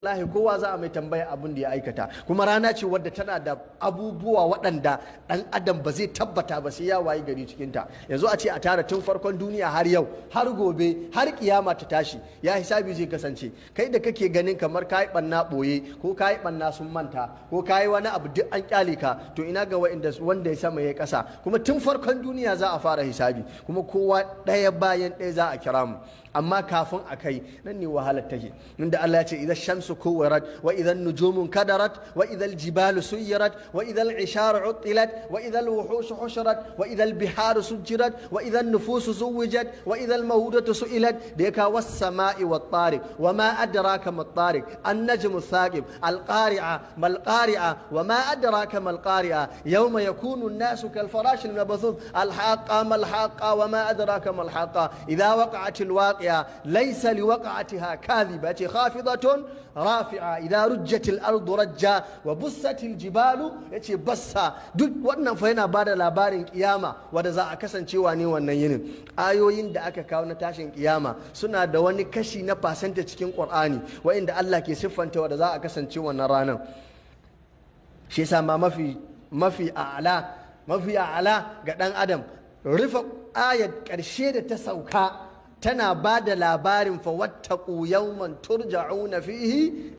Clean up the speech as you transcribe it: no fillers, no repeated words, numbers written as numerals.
Wallahi, kowa za a mai tambaya abin da ya aikata. Kuma rana ce wadda tana da abubuwa waɗanda ɗan adam ba zai tabbata ba sai ya wayi gari cikinta. Yanzu a ce a tara tun farkon duniya har yau, har gobe, har kiyama ta tashi, ya hisabi zai kasance? Kai da kake ganin kamar kayi ɓanna ɓoye, ko kayi ɓanna sun manta, ko kayi wani abu duk an kyale ka, to ina ga wa'inda wanda ya sama ya ƙasa? Kuma tun farkon duniya za a fara hisabi, kuma kowa ɗaya bayan ɗaya za a kira mu. Amma kafin a kai nan ne wahalar take, inda Allah ya ce: "إذا الشمس كورت، وإذا النجوم انكدرت، وإذا الجبال سيرت، وإذا العشار عطلت، وإذا الوحوش حشرت، وإذا البحار سجرت، وإذا النفوس زوجت، وإذا الموءودة سئلت". Da ya kawo والسماء والطارق، وما أدراك ما الطارق، النجم الثاقب، القارعة ما القارعة، وما أدراك ما القارعة، يوم يكون الناس كالفراش المبثوث، الحاقة ما الحاقة، وما أدراك ما الحاقة، إذا وقعت الواقعة ليس لوقعتها كاذبة، خافضة رافعة، إذا رجت الأرض رجا، وبست الجبال yace بسا. Duk wannan fa yana bada labarin kiyama wanda za a kasancewa ne wannan yinin. Ayoyin da aka kawo na tashin kiyama suna da wani kashi na percent cikin Qur'ani wa'inda Allah ke siffanta wanda za a kasance wannan ranar. Shi yasa ma mafi a'ala ga dan adam, rufe ayat ƙarshe da ta sauka tana ba da labarin fa واتقوا يوما ترجعون فيه.